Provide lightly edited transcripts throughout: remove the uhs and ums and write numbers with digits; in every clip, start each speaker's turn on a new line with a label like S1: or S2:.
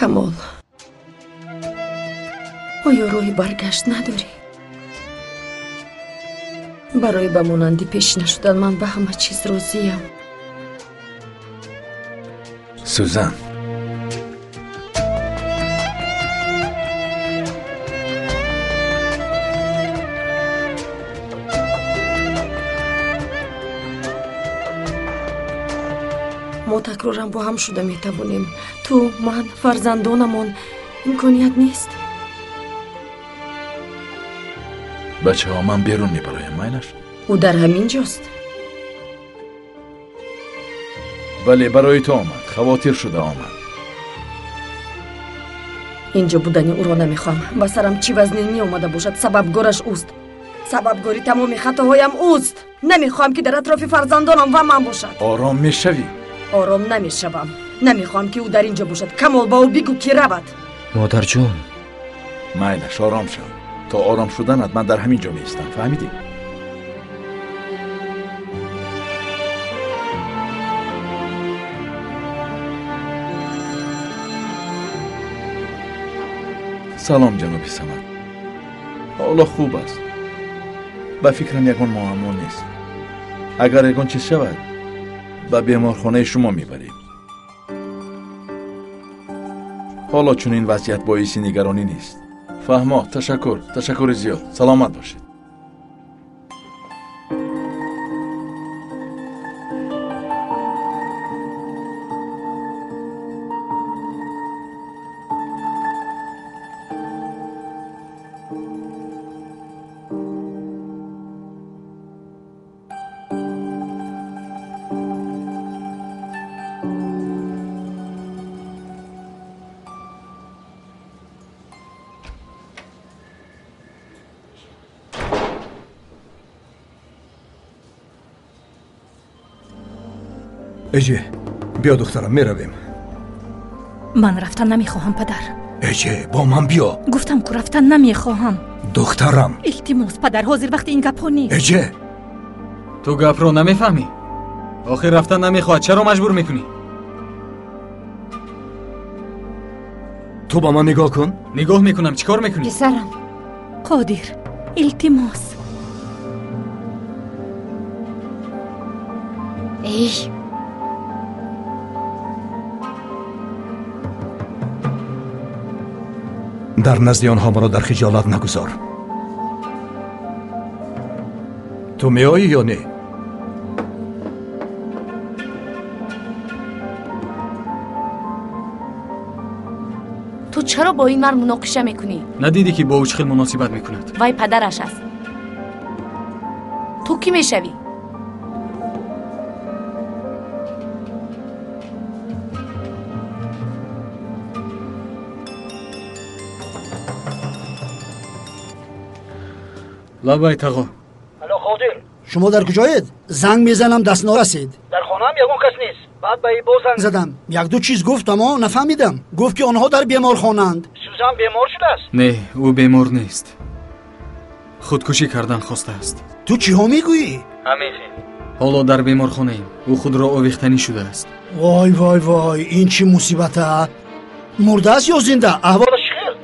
S1: Камол, оё роҳи баргашт надорӣ? Барои ба монанди пеш нашудан ман ба ҳама чиз розиям.
S2: Сузан,
S1: мо такроран бо ҳам шуда метавонем. Ту, ман, фарзандонамон. Имконият нест.
S2: Бачаҳо, ман берун мебароям, майлаш?
S1: Ӯ дар ҳамин ҷост.
S2: Бале, барои ту омад, хавотир шуда омад.
S1: Инҷо будани ӯро намехоҳам. Ба сарам чӣ вазнинӣ омада бошад, сабабгораш ӯст. Сабабгори тамоми хатоҳоям ӯст. Намехоҳам, ки дар атрофи фарзандонам ва ман бошад.
S2: Ором мешавӣ?
S1: Ором намешавам. Намехоҳам, ки ӯ дар инҷо бошад. Камол, ба ӯ бигӯ, ки равад.
S3: Модарҷон.
S2: Майлаш, ором шав. То ором шуданат ман дар ҳамин ҷо меистам, фаҳмидӣ? Салом, ҷаноби Самад. Ҳоло хуб аст. Ба фикрам ягон муаммо нест. Агар ягон чиз шавад, ба беморхонаи шумо мебарем. Ҳоло чунин вазъият боиси нигаронӣ нест. Фаҳмо, ташаккур, ташаккури зиёд. Саломат бошед.
S4: Эҷе, биё духтарам, меравем.
S5: Ман рафтан намехоҳам, падар.
S4: Эҷе, бо ман биё.
S5: Гуфтам, ку рафтан намехоҳам.
S4: Духтарам.
S5: Илтимос, падар, ҳозир вақти ин гапҳо нест.
S4: Эҷе,
S6: ту гапро намефаҳмӣ? Охир рафтан намехоҳад, чаро маҷбур мекунӣ?
S4: Ту ба ман нигоҳ кун.
S6: Нигоҳ мекунам, чӣ кор мекунӣ?
S5: Писарам, Қодир, илтимос.
S7: Эй,
S4: дар назди онҳо маро дар хиҷолат нагузор. Ту меоӣ ё не?
S7: Ту чаро бо ин мард муноқиша мекунӣ?
S6: Надидӣ, ки бо ӯ чӣ хел муносибат мекунад?
S7: Вай падараш аст. Ту кӣ мешавӣ?
S6: Лабай, тағо.
S8: Алло, Қодир.
S9: Шумо дар куҷоед? Занг мезанам, даст нарасед.
S8: Дар хонаам ягон кас нест. Баъд ба ибо занг
S9: задам. Як-ду чиз гуфт, аммо нафаҳмидам. Гуфт, ки онҳо дар беморхонаанд.
S8: Сузан бемор шудааст?
S6: Не, ӯ бемор нест. Худкушӣ кардан хостааст.
S9: Ту чиҳо мегӯӣ?
S8: Ҳамин хел.
S6: Ҳоло дар беморхонаем. Ӯ худро овехтанӣ шудааст.
S9: Вой, вой, вой, ин чӣ мусибата? Мурдааст ё зинда? Аҳволаш чӣ хел?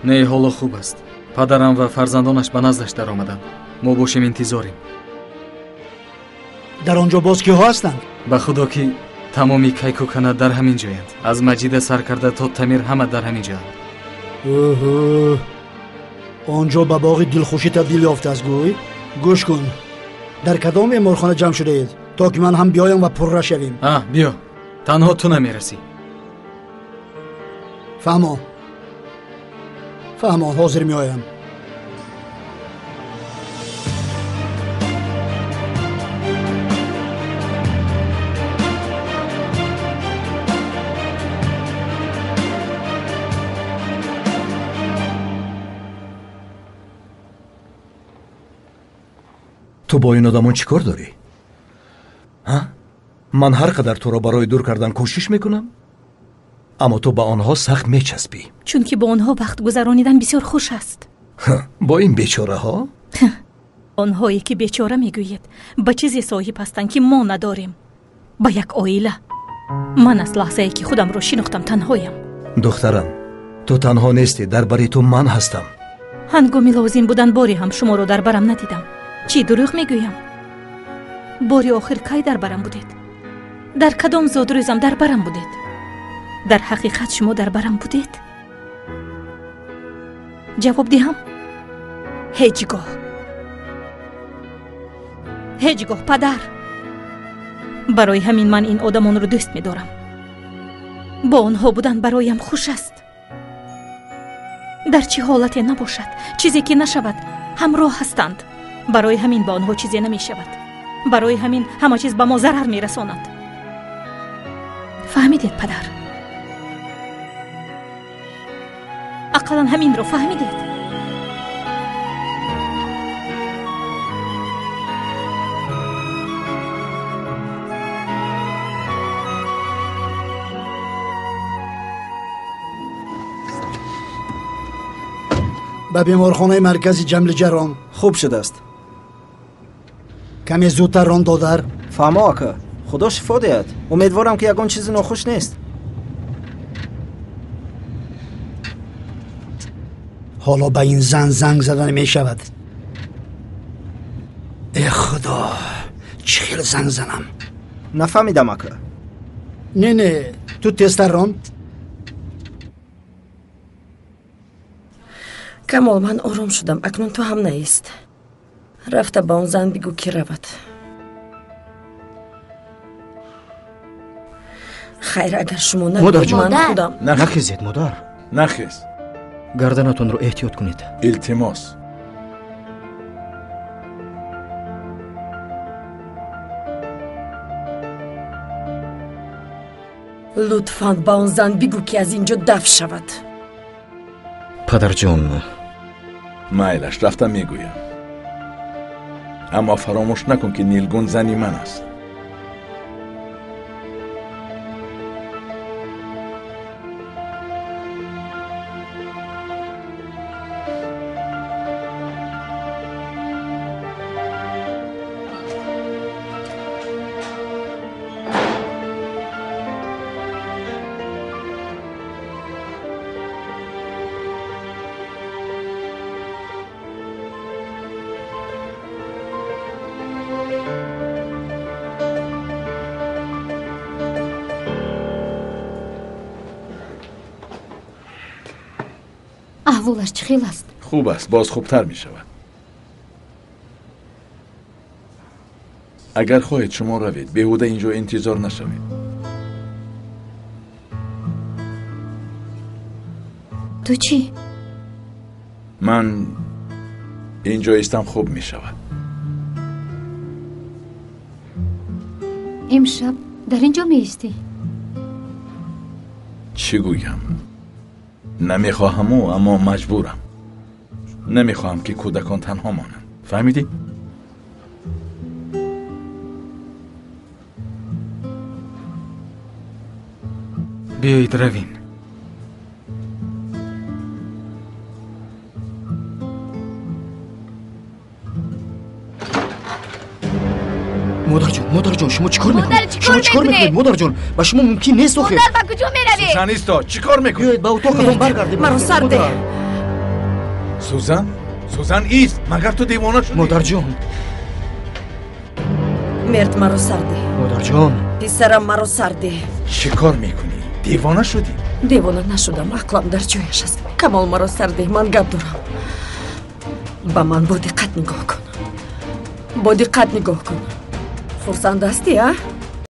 S6: Не, ҳоло хуб аст. Падарам ва фарзандонаш ба наздаш даромаданд. Мо бошем интизорем.
S9: Дар он ҷо боз киҳо ҳастанд?
S6: Ба худо, ки тамоми кайкукана дар ҳамин ҷоянд. Аз Маҷида сар карда то Тамир ҳама дар ҳамин ҷоянд.
S9: Оҳо, он ҷо ба боғи дилхушӣ табдил ёфтааст, гӯй. Гӯш кун, дар кадом беморхона ҷамъ шудаед, то ки ман ҳам биёям ва пурра шавем?
S6: А, биё, танҳо ту намерасӣ.
S9: Фаҳмо, фаҳмо, ҳозир меоям.
S4: Ту бо ин одамон чӣ кор дорӣ? Ҳа? Ман ҳар қадар туро барои дур кардан кӯшиш мекунам, аммо ту ба онҳо сахт мечаспӣ.
S5: Чунки бо онҳо вақт гузаронидан бисёр хуш аст.
S4: Бо ин бечораҳо?
S5: Онҳое, ки бечора мегӯед, ба чизе соҳиб ҳастанд, ки мо надорем. Ба як оила. Ман аз лаҳзае, ки худамро шинохтам, танҳоям.
S4: Духтарам, ту танҳо нестӣ, дар бари ту ман ҳастам.
S5: Ҳангоми лозим будан боре ҳам шуморо дар барам надидам. Чӣ дурӯғ мегӯям? Бори охир кай дар барам будед? Дар кадом зодрӯзам дар барам будед? Дар ҳақиқат шумо дар барам будед? Ҷавоб диҳам? Ҳеҷ гоҳ. Ҳеҷ гоҳ, падар. Барои ҳамин ман ин одамонро дӯст медорам. Бо онҳо будан бароям хуш аст. Дар чӣ ҳолате набошад, чизе ки нашавад, ҳамроҳ ҳастанд. Барои ҳамин ба онҳо чизе намешавад. Барои ҳамин ҳама чиз ба мо зарар мерасонад. Фаҳмидед, падар? Ақаллан ҳаминро фаҳмидед.
S9: Ба беморхонаи маркази Ҷамлиҷарон.
S3: Хуб шудааст.
S9: Каме зудтар рон, додар.
S3: Фаҳмо, ака. Худо шифо диҳад. Умедворам, ки ягон чизи нохуш нест.
S9: Ҳоло ба ин зан занг зада намешавад. Э худо, чӣ хел занг занам?
S3: Нафаҳмидам, ака.
S9: Не, не, ту тезтар рон.
S1: Камол, ман ором шудам. Акнун ту ҳам наист. Рафта ба он зан бигӯ, ки равад. Хайр, агар шумо нагӯед, ман худам.
S10: Нахезед, модар.
S2: Нахез.
S10: Гарданатонро эҳтиёт кунед.
S2: Илтимос.
S1: Лутфан ба он зан бигӯ, ки аз ин ҷо даф шавад.
S10: Падарҷон.
S2: Майлаш, рафта мегӯям. Аммо фаромӯш накун, ки Нилгун зани ман аст.
S7: Аҳволаш чӣ хел аст?
S2: Хуб аст, боз хубтар мешавад. Агар хоҳед, шумо равед, беҳуда инҷо интизор нашавед.
S7: Ту чӣ?
S2: Ман инҷо истам, хуб мешавад.
S7: Имшаб дар инҷо меистӣ?
S2: Чӣ гӯям? Намехоҳаму, аммо маҷбурам. Намехоҳам, ки кӯдакон танҳо монанд. Фаҳмидӣ?
S6: Биёед равем.
S10: Модарҷон, модарҷон, шумо чӣ кор мекунед? Шумо чӣ кор мекунед, модарҷон? Ба шумо мумкин нест охир.
S7: Модар, ба куҷо меравед?
S2: Сузан, исто, чӣ кор мекунӣ?
S10: Биёед ба утоқатон баргардем.
S1: Маро сар деҳ.
S2: Сузан, Сузан, ист, магар ту девона шудӣ?
S10: Модарҷон.
S1: Мерд, маро сар деҳ.
S10: Модарҷон.
S1: Писарам, маро сар деҳ.
S2: Чӣ кор мекунӣ? Девона шудӣ?
S1: Девона нашудам, ақлам дар ҷояш аст. Камол, маро сар деҳ, ман гап дорам. Ба ман бо диққат нигоҳ кун. Бо диққат нигоҳ кун. Хурсанд ҳастӣ, а?